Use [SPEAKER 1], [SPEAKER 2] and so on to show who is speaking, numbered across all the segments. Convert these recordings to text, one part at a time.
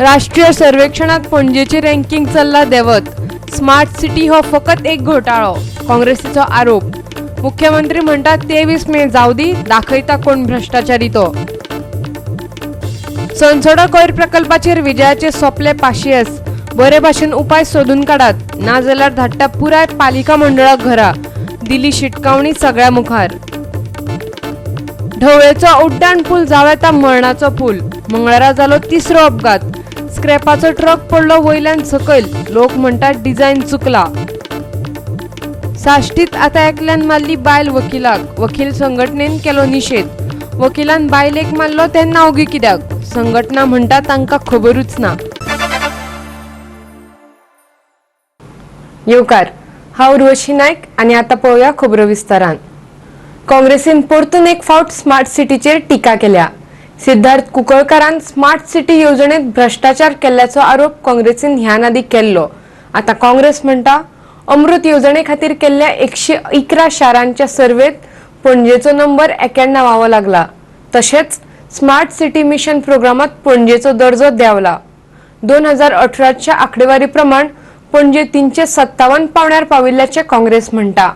[SPEAKER 1] राष्ट्रीय सर्वेक्षणात पणजेचे रँकिंग चल्ला देंवत. स्मार्ट सिटी हो फकत एक घोटाळो, काँग्रेसीचो आरोप. मुख्यमंत्री म्हणटात 23 मे जावदी, दाखयता कोण भ्रष्टाचारी तो. सोनसोडो कोयर प्रकल्पाचेर विजयाचे सोंपले पाशियेस. बरे भाशेन उपाय सोदून काडात, नाजाल्यार धाडटा पुराय पालिका मंडळाक घरा, दिली शिटकावणी सगळ्या मुखार. ढवळेचो उड्डाण पूल जावं येता मरणाचो पूल. मंगळारा जालो तिसरो अपघात. स्क्रॅपाचो ट्रक पडलो वयल्यान सकयल. लोक म्हणटात डिझायन चुकला. साश्टीत आतां एकल्यान मारली बायल वकिलाक. वकील संघटनेन केलो निशेध. वकिलान बायलेक मारलो तेन्ना ओगी कित्याक? संघटना म्हणटा तांकां खबरूच ना. येवकार, हांव उर्वशी नायक आनी आतां पळोवया खबरो विस्तारान. काँग्रेसीन परतून एक फावट स्मार्ट सिटीचेर टिका केल्या. सिद्धार्थ कुंकळकारान स्मार्ट सिटी येवजणेत भ्रष्टाचार केल्ल्याचो आरोप काँग्रेसीन ह्यान आदी केल्लो. आतां काँग्रेस म्हणटा अमृत येवजणे खातीर केल्ल्या 111 शारांच्या सर्वेत पणजेचो नंबर 91वो लागला. तशेंच स्मार्ट सिटी मिशन प्रोग्रामात पणजेचो दर्जो देंवला. 2018च्या आंकडेवारी प्रमाण पणजे 357 पावंड्यार पाविल्ल्याचें काँग्रेस म्हणटा.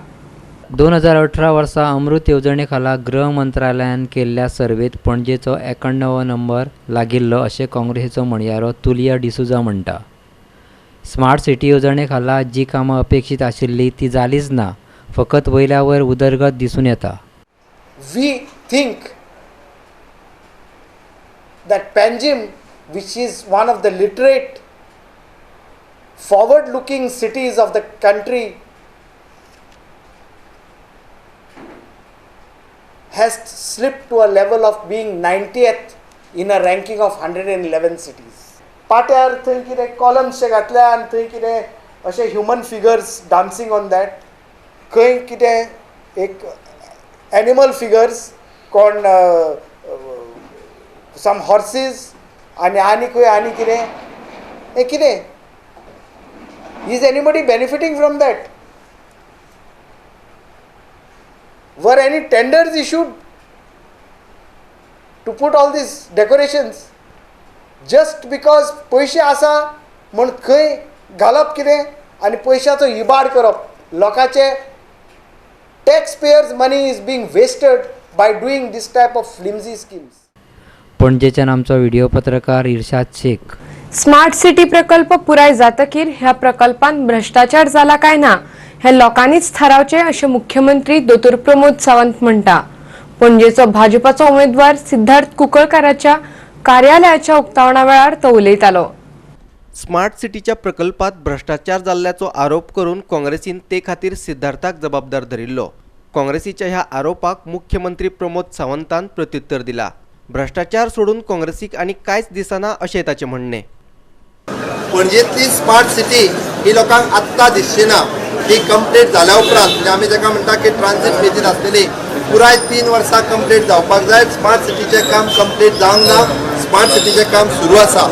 [SPEAKER 2] 2018 वर्सा अमृत येवजणे खाला गृह मंत्रालयान केल्ल्या सर्वेत पणजेचो 91वो नंबर लागिल्लो अशें काँग्रेसीचो म्हणयारो तुलिया डिसुजा म्हणटा. स्मार्ट सिटी येवजणे खाला जी कामां अपेक्षीत आशिल्ली ती जालीच ना, फकत वयल्या वयर उदरगत दिसून येता.
[SPEAKER 3] We think that Panjim, which is one of the literate, forward looking cities of the country, has slipped to a level of being 90th in a ranking of 111 cities. पाट्यार थंय कितें कॉलम्सशे घातल्या आनी थंय कितें अशे human figures dancing on that, खंय कितें एक एनिमल फिगर्स, कोण सम हॉर्सीस आनी आनी खंय आनी कितें, हें कितें? Is anybody benefiting from that? Were any tenders issued to put all these decorations? Just because पयशे आसा म्हूण खंय घालप कितें आनी पयशाचो इबाड करप. लोकांचे tax payers money is being wasted by doing this type of flimsy schemes.
[SPEAKER 2] पणजेच्यान आमचो व्हिडिओ पत्रकार इर्शाद शेख.
[SPEAKER 1] स्मार्ट सिटी प्रकल्प पुराय जातकीर ह्या प्रकल्पांत भ्रष्टाचार जाला काय ना हे लोकांनीच थारावचें अशें मुख्यमंत्री दोतोर प्रमोद सावंत म्हणटा. पणजेचो भाजपाचो उमेदवार सिद्धार्थ कुंकळकाराच्या कार्यालयाच्या उक्तावणा वेळार तो उलयतालो.
[SPEAKER 4] स्मार्ट सिटीच्या प्रकल्पात भ्रष्टाचार जाल्ल्याचो आरोप करून काँग्रेसीन ते खातीर सिद्धार्थाक जबाबदार धरिल्लो. काँग्रेसीच्या ह्या आरोपाक मुख्यमंत्री प्रमोद सावंतान प्रत्युत्तर दिला. भ्रष्टाचार सोडून काँग्रेसीक आनी कांयच दिसना अशें ताचें म्हणणें.
[SPEAKER 5] पणजेंतली स्मार्ट सिटी ही लोकांक आत्तां दिसची ना, ती कंप्लीट जाल्या उपरांत, म्हणजे आमी ताका म्हणटा की ट्रान्सीट फेजीन आसतली, पुराय 3 वर्सां कंप्लीट जावपाक जाय. स्मार्ट सिटीचें काम कंप्लीट जावंक ना, स्मार्ट सिटीचें काम सुरू आसा.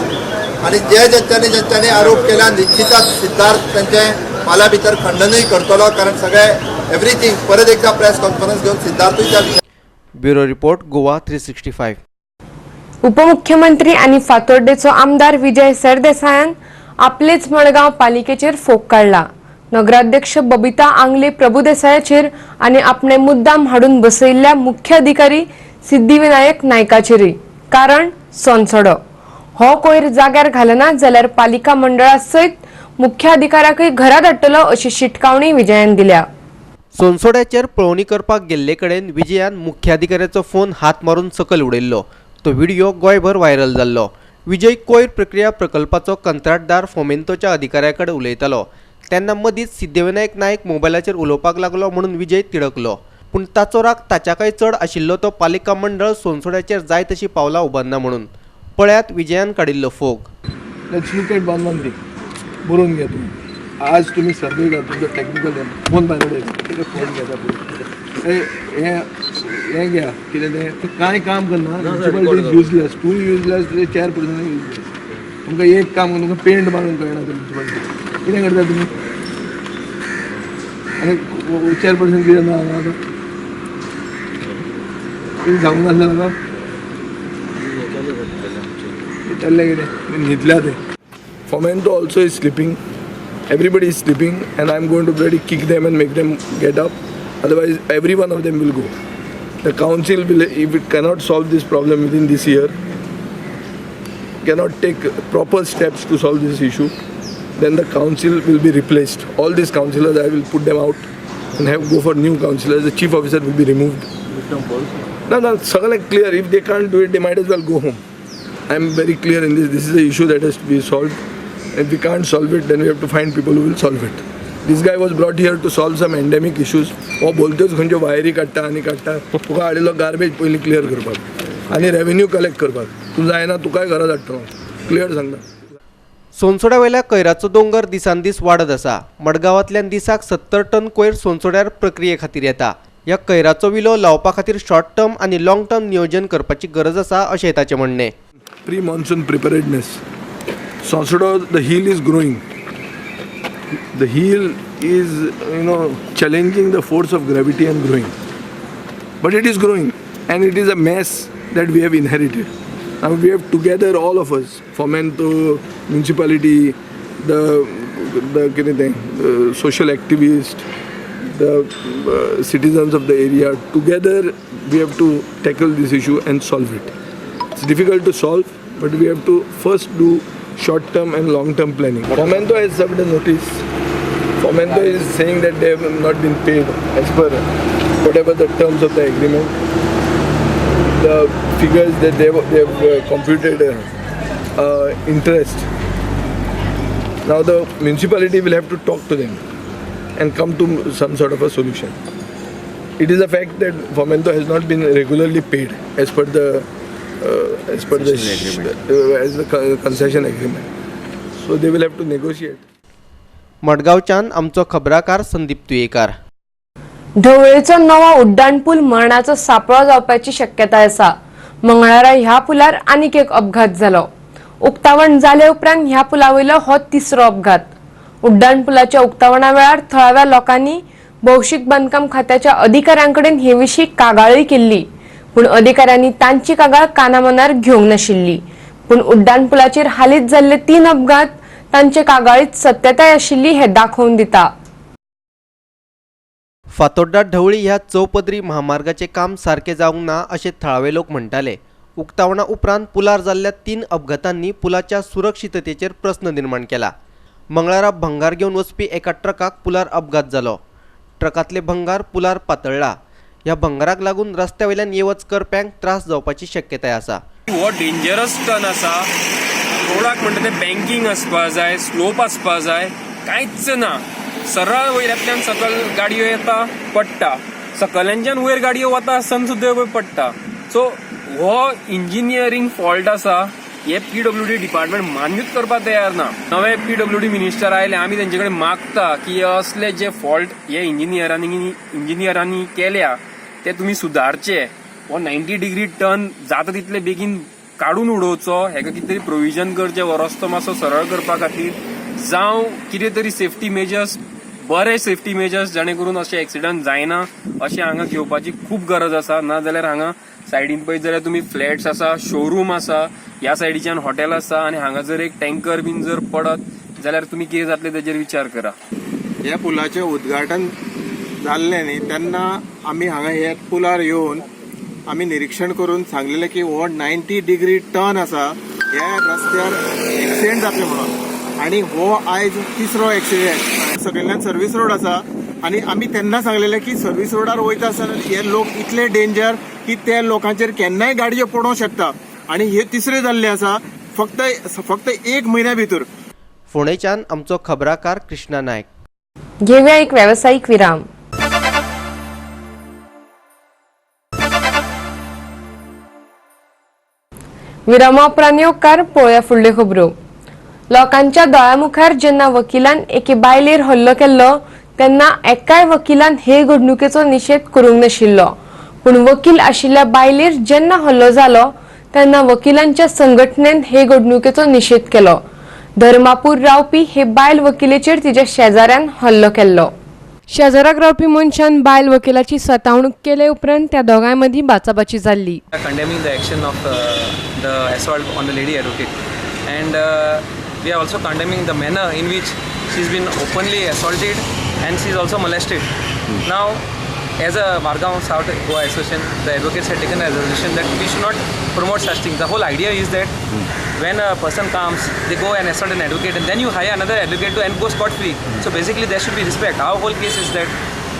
[SPEAKER 5] आनी जे ज्यांच्यानी ज्यांच्यानी आरोप केल्या, निश्चितच सिद्धार्थ तांचे फाल्यां भितर खंडनूय करतलो, कारण सगळे एवरीथींग परत एकदा प्रेस कॉन्फरन्स घेवन सिद्धार्थूय त्या विशयार.
[SPEAKER 4] Bureau report, Goa 365.
[SPEAKER 1] उपमुख्यमंत्री आनी फातोर्डेचो आमदार विजय सरदेसायान आपलेच मडगांव पालिकेचेर फोग काडला. नगराध्यक्ष बबिता आंगले प्रभुदेसायाचेर आनी आपणे मुद्दाम हाडून बसयिल्ल्या मुख्य अधिकारी सिद्धिविनायक नायकाचेरूय. कारण सोनसडो हो कोयर जाग्यार घालना जाल्यार पालिका मंडळा सयत मुख्याधिकाऱ्याकय घरा धाडटलो अशी शिटकावणी विजयान दिल्या.
[SPEAKER 4] सोनसोड्याचेर पळोवणी करपाक गेल्ले कडेन विजयान मुख्याधिकाऱ्याचो फोन हात मारून सकयल उडयल्लो. तो व्हिडिओ गोंयभर व्हायरल जाल्लो. विजय कोयर प्रक्रिया प्रकल्पाचो कंत्राटदार फोमेंतोच्या अधिकाऱ्या कडेन उलयतालो तेन्ना मदींच सिद्धिविनायक नायक मोबायलाचेर उलोवपाक लागलो म्हणून विजय तिडकलो. पूण ताचो राग ताच्याकय चड आशिल्लो तो पालिका मंडळ सोनसोड्याचेर जाय तशी पावलां उबारना म्हणून. पळयात विजयान काडिल्लो फोग.
[SPEAKER 6] Let's look at one one thing. बरोवन घ्या तुम्ही. आज तुम्ही सर्वे करा, तुमचो टॅक्निकल फोन भायर कितें फोन घेता पळय, हें हें घ्या, कितें तें कांय काम करना. Municipality is useless, too useless, chairperson useless. तुमकां एक काम, तुमकां पेंट मारून कळना. म्युनिसिपालिटी कितें करता तुमी? आनी चेअरपर्सन कितें ना आतां कितें सांगूंक नासलें म्हाका. विचारलें कितें न्हिदल्या ते. Fomento also is sleeping. Everybody is sleeping and I am going to bloody kick them and make them get up. Otherwise every one of them will go. The council will, if it cannot solve this problem within this year, cannot take proper steps to solve this issue, then the council will be replaced. All these councillors, I will put them out and have go for new councillors. The chief officer will be removed. No, no, सगळें clear. If they can't do it, they might as well go home. I am very clear in this. This is an issue that has to be solved. If we can't solve it, then we have to find people who will solve it. This guy was brought here to solve some endemic issues. हो बोलत्योच खंयच्यो वायरी काडटा आनी काडटा. तुका हाडिल्लो garbage पयलीं clear करपाक आनी रेवेन्यू कलेक्ट करपाक. तूं जायना तुकाय घरा धाडटलो, क्लियर सांगता.
[SPEAKER 4] सोनसोड्या वयल्या कोयराचो दोंगर दिसान दीस वाडत आसा. मडगांवांतल्यान दिसाक 70 टन कोयर सोनसोड्यार प्रक्रिये खातीर येता. ह्या कोयराचो विलो लावपा खातीर शॉर्ट टर्म आनी लॉंग टर्म नियोजन करपाची गरज आसा अशें ताचें म्हणणें.
[SPEAKER 6] Pre monsoon preparedness. Sonsodo, the hill is growing. The hill is, you know, challenging the force of gravity and growing. But it is growing and it is a mess that we have inherited. Now we have together, all of us, Fomento, municipality, the social activists, the citizens of the area, together we have to tackle this issue and solve it. It's difficult to solve, but we have to first do short-term and long-term planning. Fomento has served a notice. Fomento is saying that they have not been paid as per whatever the terms of the agreement. The figures that they have computed interest. Now the municipality will have to talk to them and come to some sort of a solution. It is a fact that Fomento has not been regularly paid as per the concession agreement. So they will have to negotiate.
[SPEAKER 4] मडगांवच्यान आमचो खबराकार संदीप तुयेकार.
[SPEAKER 1] ढवळेचो नवो उड्डाण पूल मरणाचो सापळो जावपाची शक्यताय आसा. मंगळारा ह्या पुलार आनीक एक अपघात जालो. उक्तावण जाले उपरांत ह्या पुलावयलो हो तिसरो अपघात. उड्डाण पुलाच्या उक्तावणा वेळार थळाव्या लोकांनी भौशीक बांदकाम खात्याच्या अधिकाऱ्यांकडेन हे विशीं कागाळूय केल्ली, पूण अधिकाऱ्यांनी तांची कागाळ कानामनार घेवंक नाशिल्ली. पूण उड्डाण पुलाचेर हालींच जाल्ले 3 अपघात तांचे कागाळीत सत्यताय आशिल्ली हे दाखोवन दिता.
[SPEAKER 4] फातोड्डा ढवळी ह्या चौपदरी महामार्गाचें काम सारकें जावंक ना अशें थळावे लोक म्हणटाले. उक्तावणा उपरांत पुलार जाल्ल्या 3 अपघातांनी पुलाच्या सुरक्षिततेचेर प्रस्न निर्माण केला. मंगळारा भंगार घेवन वचपी एका ट्रकाक पुलार अपघात जालो. ट्रकांतले भंगार पुलार पातळ्ळा. ह्या भंगाराक लागून रस्त्या वयल्यान ये वच करप्यांक त्रास जावपाची शक्यताय आसा.
[SPEAKER 7] हो डेंजरस टर्न आसा. रोडाक म्हणटा तें बँकींग आसपा जाय, स्लोप आसपा जाय, कांयच ना. सरळ वयल्यांतल्यान सकयल गाडयो येता पडटा, सकल्याच्यान वयर गाडयो वता आसतना सुद्दां पडटा. सो हो इंजिनियरींग फॉल्ट आसा. हे पीडब्ल्यूडी डिपार्टमेंट मान्यूच करपाक तयार ना. नवे पीडब्ल्यूडी मिनिस्टर आयले, आमी तेंचे कडेन मागता की असले जे फॉल्ट हे इंजिनियरांनी केल्या ते तुमी सुदारचे. हो 90 डिग्री टर्न जाता तितले बेगीन काडून उडोवचो. हेका कितें तरी प्रोविजन करचें, हो रस्तो मातसो सरळ करपा खातीर, जावं कितें तरी सेफ्टी मेजर्स, बरे सेफ्टी मेजर्स जेणे करून अशे एक्सिडंट जायना अशें हांगा घेवपाची खूब गरज आसा. नाजाल्यार हांगा सायडीन पळयत जाल्यार तुमी फ्लॅट्स आसा, शोरूम आसा, ह्या सायडीच्यान हॉटेल आसा आनी हांगा जर एक टँकर बीन जर पडत जाल्यार तुमी कितें जातलें तेजेर विचार करा.
[SPEAKER 8] ह्या पुलाचें उद्घाटन जाल्लें न्ही तेन्ना आमी हांगा ह्या पुलार येवन आमी निरिक्षण करून सांगलेलें की हो 90 डिग्री टर्न आसा, ह्या रस्त्यार एक्सिडेंट जातले म्हणून. आनी हो आयज तिसरो एक्सिडेंट. सकयल्यान सर्वीस रोड आसा आनी आमी तेन्ना सांगलेलें की सर्वीस रोडार वयता आसतना हे लोक इतले डेंजर की ते लोकांचेर केन्नाय गाडयो पडोवंक शकता. आनी हे तिसरे जाल्ले आसा फक्त फक्त एक म्हयन्या भितर.
[SPEAKER 4] फोंडेच्यान आमचो खबराकार कृष्णा नायक.
[SPEAKER 1] घेऊया एक व्यावसायिक विराम. विरामा उपरांत येवकार पळोवया फुडल्यो खबरो. लोकांच्या दोळ्या मुखार जेन्ना वकिलान एके बायलेर हल्लो केल्लो तेन्ना एकाय वकिलान हे घडणुकेचो निशेध करूंक नाशिल्लो. पूण वकील आशिल्ल्या बायलेर जेन्ना हल्लो जालो तेन्ना वकिलांच्या संघटनेन हे घडणुकेचो निशेध केलो. धर्मापूर रावपी हे बायल वकिलेचेर तिच्या शेजाऱ्यान हल्लो केल्लो. शेजाराक रावपी मनशान बायल वकिलाची सतावणूक केले उपरांत त्या दोगांय मदीं बाचाबाची जाल्ली.
[SPEAKER 9] Condemning the action of the assault on the lady advocate.
[SPEAKER 7] And we are also condemning the manner in which she has been openly assaulted and she is also molested. Now, as a Margao South Goa Association, the advocates had taken a resolution that we should not promote such things. The whole idea is that when a person comes, they go and assault an advocate, and then you hire another advocate to and go scot-free. So basically, there should be respect. Our whole case is that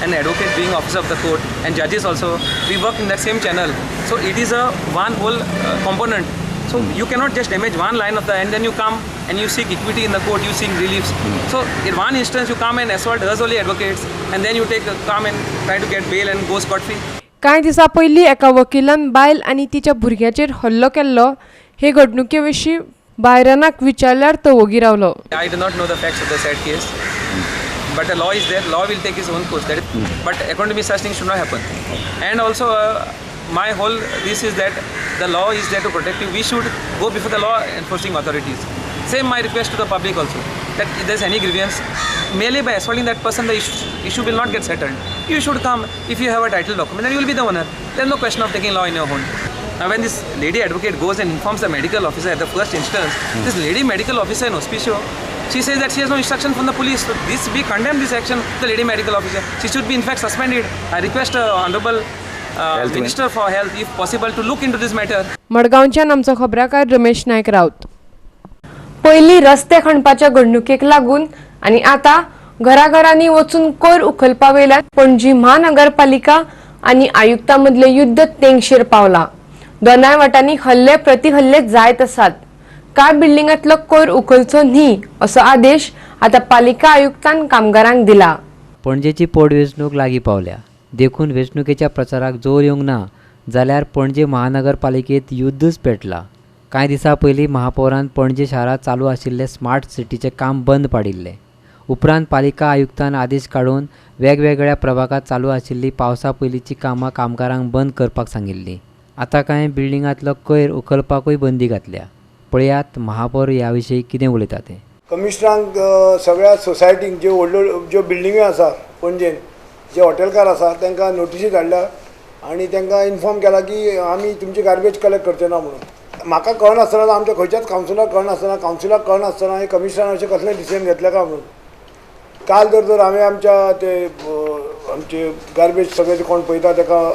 [SPEAKER 7] an advocate being officer of the court and judges also, we work in that same channel. So it is a one whole component. So you cannot just damage one line of the, and then you come and you seek equity in the court, you seek reliefs. So in one instance you come and assault us only advocates, and then you take come and try to get bail and go scot-free.
[SPEAKER 1] कांय दिसां पयलीं एका वकिलान बायल आनी तिच्या भुरग्याचेर हल्लो केल्लो हे घडणुके विशीं बायरनाक विचारल्यार तो वोगी रावलो.
[SPEAKER 7] I do not know the facts of the said case, but the law is there. Law will take its own course. That is, but according to me, such things should not happen. And also, my whole this is that the law is there to protect you. We should go before the law enforcing authorities. Same my request to the public also, that if there is any grievance, merely by assaulting that person, the issue will not get settled. You should come. If you have a title document, then you will be the owner. There is no question of taking law in your own. Now, when this lady advocate goes and informs the medical officer at the first instance, this lady medical officer in Hospicio, she says that she has no instruction from the police. So this, we condemn this action, the lady medical officer. She should be in fact suspended. I request Honorable Minister for Health, if possible, to look into this matter.
[SPEAKER 1] मडगांवच्यान आमचो खबराकार रमेश नायक राऊत. पयलीं रस्ते खणपाच्या घडणुकेक लागून आनी आतां घराघरांनी वचून कोयर उखलपा वयल्यान पणजी महानगरपालिका आनी आयुक्ता मदलें युद्ध तेंगशेर पावलां. दोनाय वाटांनी हल्ले प्रतिहल्ले जायत आसात. कांय बिल्डिंगांतलो कोयर उखलचो न्ही असो आदेश आतां पालिका आयुक्तान कामगारांक दिला.
[SPEAKER 2] पणजेची पोटवेंचणूक लागीं पावल्या देखून वेंचणुकेच्या प्रचाराक जोर येवंक ना जाल्यार पणजे महानगरपालिकेंत युद्धच पेटलां. कांय दिसां पयलीं महापौरान पणजे शारांत चालू आशिल्लें स्मार्ट सिटीचें काम बंद पाडिल्लें. उपरांत पालिका आयुक्तान आदेश काडून वेगवेगळ्या प्रभागांत चालू आशिल्लीं पावसा पयलींचीं कामां कामगारांक बंद करपाक सांगिल्लीं. आतां कांय बिल्डिंगांतलो कोयर उखलपाकूय बंदी घातल्या. पळयात महापौर ह्या विशीं कितें उलयता तें.
[SPEAKER 6] कमिशनरांक सगळ्या सोसायटींक ज्यो व्हडल्यो ज्यो बिल्डिंग्यो आसा पणजेन, जे हॉटेलकार आसा तांकां नोटिसी धाडल्या आनी तांकां इन्फॉर्म केला की आमी तुमची गार्बेज कलेक्ट करचे ना म्हणून. म्हाका कळनासतना, आमच्या खंयच्याच कावन्सिलाक कळनासतना, कावन्सिलाक कळनासतना हे कमिशनरान अशें कसलें डिसिजन घेतलें काय म्हणून. काल जर हांवें आमच्या ते आमचे गार्बेज सगळे कोण पळयता ताका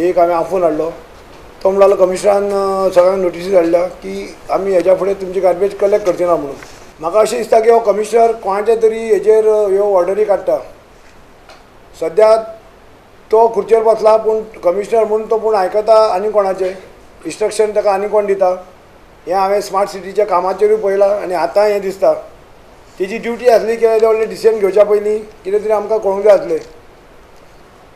[SPEAKER 6] एक हांवें आफोवन हाडलो. तो म्हणलो कमिशनरान सगळ्यांक नोटिसी धाडल्या की आमी हेज्या फुडें तुमची गार्बेज कलेक्ट करचे ना म्हणून. म्हाका अशें दिसता की हो कमिशनर कोणाच्या तरी हेजेर ह्यो ऑर्डरी काडटा. सद्या तो खुर्चेर बसला पूण कमिशनर म्हणून तो पूण आयकता आनी कोणाचें इन्स्ट्रक्शन ताका आनी कोण दिता. हें हांवें स्मार्ट सिटीच्या कामाचेरूय पळयलां आनी आतां हें दिसता. तेजी ड्युटी आसली की येदें व्हडलें डिसिजन घेवच्या पयलीं कितें तरी आमकां कळूंक जाय आसलें.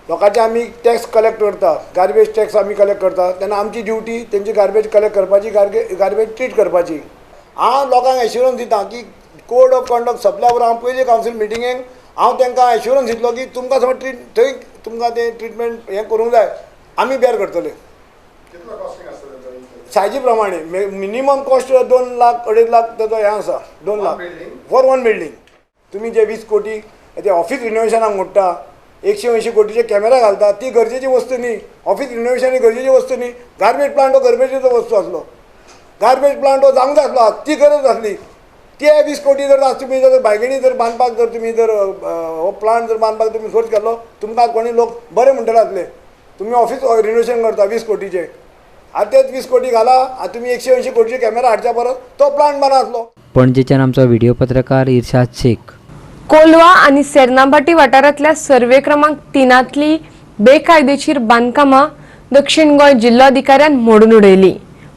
[SPEAKER 6] लोकांचे आमी टॅक्स कलेक्ट करता, गार्बेज टॅक्स आमी कलेक्ट करता, तेन्ना आमची ड्युटी तेंची गार्बेज कलेक्ट करपाची, गार्बेज ट्रीट करपाची. हांव लोकांक एश्युरन्स दिता की कोड ऑफ कंडक्ट सोंपल्या उपरांत हांव पयली कावन्सील मिटिंगेक हांव तांकां एश्युरन्स दितलो की तुमकां समज ट्रीट थंय तुमकां तें ट्रिटमेंट हें करूंक जाय, आमी बेर करतले. सायजी प्रमाणे मिनिमम कॉस्ट 2 लाख 2.5 लाख ताचो हें आसा, 2 लाख फॉर वन बिल्डींग. तुमी जे 20 कोटी ते ऑफीस रिनोवेशनाक मोडटा, 180 कोटीचे कॅमेरा घालता, ती गरजेची वस्तू न्ही. ऑफीस रिनोवेशन ही गरजेची वस्तू न्ही. गार्बेज प्लांट हो गरजेचो वस्तू आसलो, गार्बेज प्लांट हो जावंक जाय आसलो, ती गरज आसली. ते 20 कोटी जर आज तुमी जर बायगणी जर बांदपाक जर तुमी जर हो प्लांट जर बांदपाक तुमी खर्च केल्लो, तुमकां कोणी लोक बरे म्हणटले आसले. तुमी ऑफीस रिनोवेशन करता 20 कोटीचे, आतां तेच 20 कोटी घाला, आतां तुमी 180 कोटीचे कॅमेरा हाडच्या परस तो प्लांट बरो आसलो.
[SPEAKER 2] पणजेच्यान आमचो व्हिडिओ पत्रकार इर्शाद शेख.
[SPEAKER 1] कोलवा आनी सेरनाभाटी वाठारांतल्या सर्वे क्रमांक 3तली बेकायदेशीर बांदकामां दक्षिण गोंय जिल्लोधिकाऱ्यान मोडून उडयली.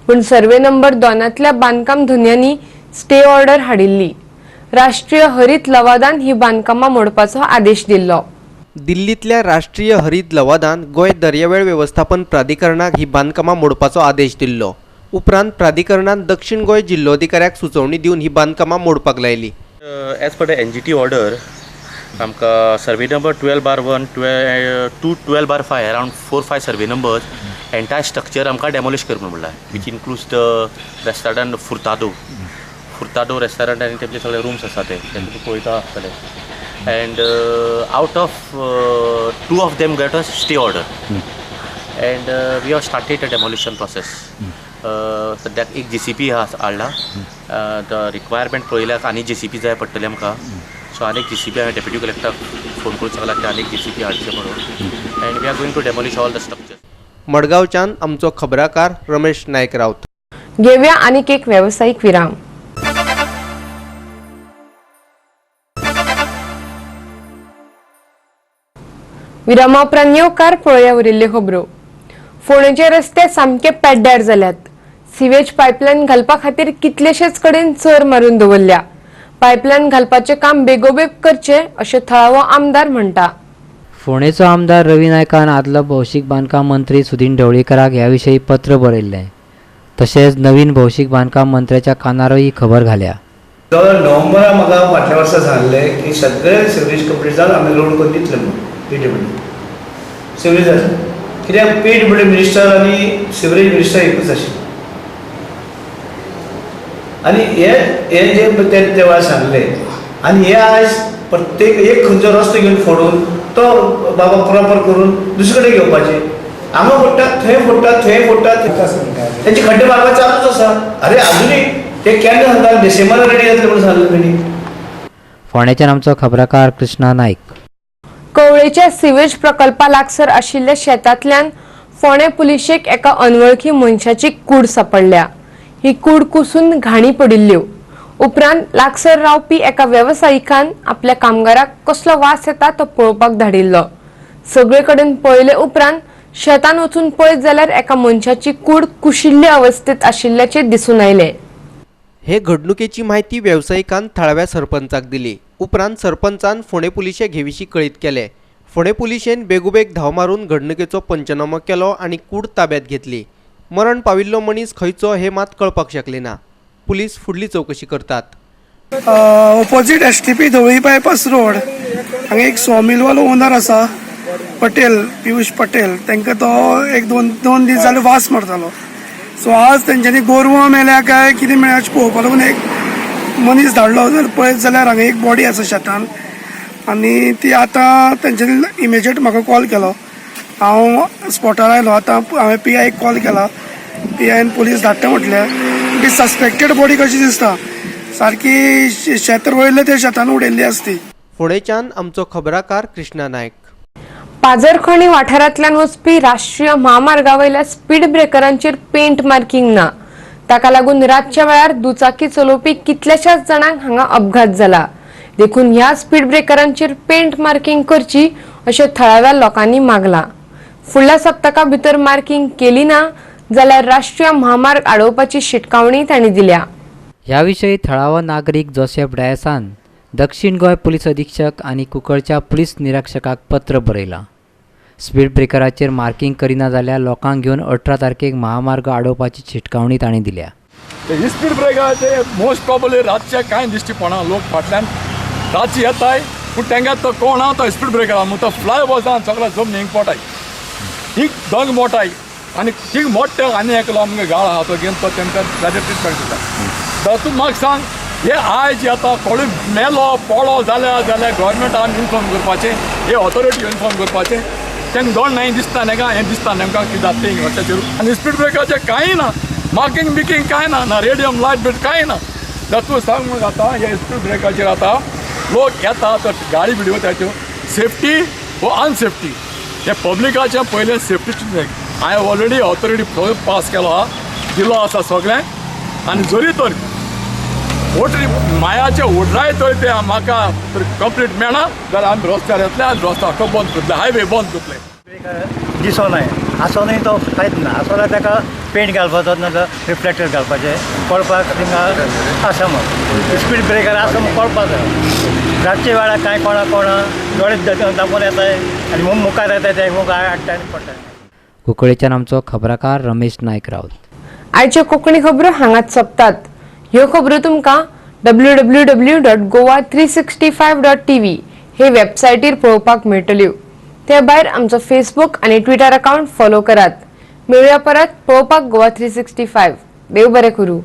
[SPEAKER 1] पूण सर्वे नंबर 2तल्या बांदकाम धनयांनी स्टे ऑर्डर हाडिल्ली. राष्ट्रीय हरीत लवादान ही बांदकामां मोडपाचो आदेश दिल्लो.
[SPEAKER 4] दिल्लींतल्या राष्ट्रीय हरीत लवादान गोंय दर्यावेळ वेवस्थापन प्राधिकरणाक ही बांदकामां मोडपाचो आदेश दिल्लो. उपरांत प्राधिकरणान दक्षिण गोंय जिल्लोधिकाऱ्याक सुचोवणी दिवन ही बांदकामां मोडपाक लायली.
[SPEAKER 9] As per the NGT order, आमकां survey number 12/1, 2, 12/5, around 4-5 survey numbers, entire structure आमकां डेमोलिश कर म्हणून म्हणलां, which includes the restaurant Furtado, Furtado restaurant आनी तेमचे सगळे रूम्स आसा ते तुका पळयता आसतले. And out of 2 of them get a stay order, and we have started the demolition process. सद्याक एक JCB हाडला. रिक्वायरमेंट पळयल्यार आनी JCB जाय पडटली आमकां. सो आनी एक JCB हांवें डेप्युटी कलेक्टराक फोन करून सांगला की आनी एक JCB हाडचें म्हणून and we are going to demolish all the structure.
[SPEAKER 4] मडगांवच्यान आमचो खबराकार रमेश नायक राऊत.
[SPEAKER 1] घेवया आनीक एक वेवसायीक विराम. विरामा उपरांत येवकार पळोवया उरिल्ल्यो खबरो. फोंडेचे रस्ते सामके पेड्ड्यार जाल्यात. सिवेज पायपलायन घालपा खातीर कितलेशेच कडेन चर मारून दवरल्या. पायपलायन घालपाचें काम बेगोबेग करचें अशें थळावो आमदार म्हणटा.
[SPEAKER 2] फोंडेचो आमदार रवी नायकान आदलो भौशीक बांदकाम मंत्री सुदीन ढवळीकराक ह्या विशीं पत्र बरयल्लें. तशेंच नवीन भौशीक बांदकाम मंत्र्याच्या कानारूय ही खबर घाल्या.
[SPEAKER 10] नोव्हेंबरा म्हाका फाटल्या वर्सा सांगलें की सगळे सिवरेज कंप्लीट जावन आमी लोड करून दितले म्हणून PWD sewerage जालें. कित्याक PWD minister आनी सिवरेज मिनिस्टर एकूच आशिल्ले आनी हे हे जे ते त्या वेळार सांगलें आनी हे आयज प्रत्येक एक खंयचो रस्तो घेवन फोडून तो बाबा प्रॉपर करून दुसरे कडेन घेवपाचे. हांगा फोडटात, थंय फोडटात, थंय फोडटात, तेंचे खड्डे मारपाक चालूच आसा. अरे अजुनूय ते केन्ना सांगता डिसेंबरान रेडी जातले म्हणून सांगलें तेणी.
[SPEAKER 2] फोंडेच्यान आमचो खबराकार कृष्णा नायक.
[SPEAKER 1] कवळेच्या सिवेज प्रकल्पा लागसर आशिल्ल्या शेतांतल्यान फोंडें पुलिशेक एका अनवळखी मनशाची कूड सापडल्या. ही कूड कुसून घाणी पडिल्ल्यो. उपरांत लागसर रावपी एका वेवसायिकान आपल्या कामगाराक कसलो वास येता तो पळोवपाक धाडिल्लो. सगळे कडेन पळयले उपरांत शेतान वचून पळयत जाल्यार एका मनशाची कूड कुशिल्ले अवस्थेत आशिल्ल्याचें दिसून आयलें.
[SPEAKER 4] हे घडणुकेची म्हायती वेवसायिकान थळाव्या सरपंचाक दिली. उपरांत सरपंचान फोंडें पुलिशेक हे विशीं कळीत केलें. फोंडें पुलिशेन बेगोबेग धांव मारून घडणुकेचो पंचनामो केलो आनी कूड ताब्यात घेतली. मरण पाविल्लो मनीस खंयचो हे मात कळपाक शकले ना. पुलीस फुडली चवकशी करतात.
[SPEAKER 11] Opposite STP Dhawali bypass road हांगा एक सॉमिलवालो ओनर आसा, पटेल, पियुष पटेल. तांकां तो एक दोन दीस जाले वास मारतालो. सो आज तेंच्यांनी गोरवां मेल्या काय कितें मेळ्या अशें पळोवपाक लागून एक मनीस धाडलो. जर पळयत जाल्यार हांगा एक बॉडी आसा शेतान आनी ती आतां तेंच्यांनी इमिजिएट म्हाका कॉल केलो. हांव स्पॉटार आयलो. आतां हांवें PI call केला. PIन पुलीस धाडटा म्हटलें. ती सस्पेक्टेड बॉडी कशी दिसता, सारकी शेत रोयल्लें ते शेतान उडयल्ली आसती.
[SPEAKER 4] फोंडेच्यान आमचो खबराकार कृष्णा नायक.
[SPEAKER 1] पाजरखणी वाठारांतल्यान वचपी राष्ट्रीय म्हामार्गावयल्या स्पीड ब्रेकरांचेर पेंट मार्किंग ना. ताका लागून रातच्या वेळार दुचाकी चलोवपी कितल्याशाच जाणांक हांगा अपघात जाला. देखून ह्या स्पीड ब्रेकरांचेर पेंट मार्किंग करची अशें थळाव्या लोकांनी मागला. फुडल्या सप्तका भितर मार्किंग केली ना जाल्यार राष्ट्रीय म्हामार्ग आडोवपाची शिटकावणी तांणी दिल्या.
[SPEAKER 2] ह्या विशीं थळावो नागरीक जोसेफ डायसान दक्षिण गोंय पुलीस अधीक्षक आनी कुंकळच्या पुलीस निरीक्षकाक पत्र बरयलां. स्पीड ब्रेकराचेर मार्किंग करिना जाल्यार लोकांक घेवन 18 तारखेक महामार्ग आडोवपाची शिटकावणी तांणी दिल्या.
[SPEAKER 6] स्पीड ब्रेकराचे मोस्ट प्रॉब्ली रातचे कांय दिश्टी पडना. लोक फाटल्यान रातचे येताय पूण तांकां तो कोण आहा तो स्पीड ब्रेकर आहा तो फ्लाय वचना सगळो जमनीक पोटाय ही दंग मोटाय आनी थिंग मोडटा आनी एकलो आमकां गाळ आहा तो घेवन तो तांकां ताजेर ट्रिटमेंट दिता. तर तूं म्हाका सांग हे आयज येता कोणूय मेलो पडलो जाल्यार जाल्यार गव्हर्मेंटान इन्फॉर्म करपाचें, हे ऑथॉरिटी इन्फॉर्म करपाचें. तांकां दोन नाय दिसता न्ही हें दिसता नेमकां कितें जाता तें रस्त्याचेर. आनी स्पीड ब्रेकाचें कांय ना, मार्किंग बिकिंग कांय ना, ना रेडियम लायट बीट कांय ना. जाल्यार तूं सांग म्हाका आतां हे स्पीड ब्रेकाचेर आतां लोक येता तर गाडी बिडी वताच्यो सेफ्टी वो अनसेफ्टी हे पब्लिकाचें पयलें सेफ्टी. हांवें ऑलरेडी ऑथॉरिटी पास केलो आहा, दिलो आसा सगळ्यांक. आनी जरी तर वोटरी मायाचे ओडराय तर ते म्हाका तर कंप्लीट मेळना जाल्यार आमी रस्त्यार येतले आनी रस्तो आख्खो बंद करतले, हायवे बंद करतले.
[SPEAKER 12] दिसोनाय आसोनूय तो कांयच ना. आसो जाल्यार ताका पेंट घालपाचो ना जाल्यार रिफ्लेक्टर घालपाचें कळपाक तिंगा आसा. मग स्पीड ब्रेकर आसा म्हूण कळपाक जाय. रातच्या वेळार कांय कोणा कोणा दोळे दामून येताय आनी म्हूण मुखार येताय ते मुखार हाडटा आनी पडटाय.
[SPEAKER 2] कुंकळेच्यान आमचो खबराकार रमेश नायक राऊत.
[SPEAKER 1] आयच्यो कोंकणी खबरो हांगाच सोंपतात. ह्यो खबरो तुमकां www.goa365.tv हे वेबसायटीर पळोवपाक मेळटल्यो. ते भायर आमचो फेसबूक आनी ट्विटर अकाउंट फॉलो करात. मेळुया परत पळोवपाक गोवा 365. देव बरें करूं.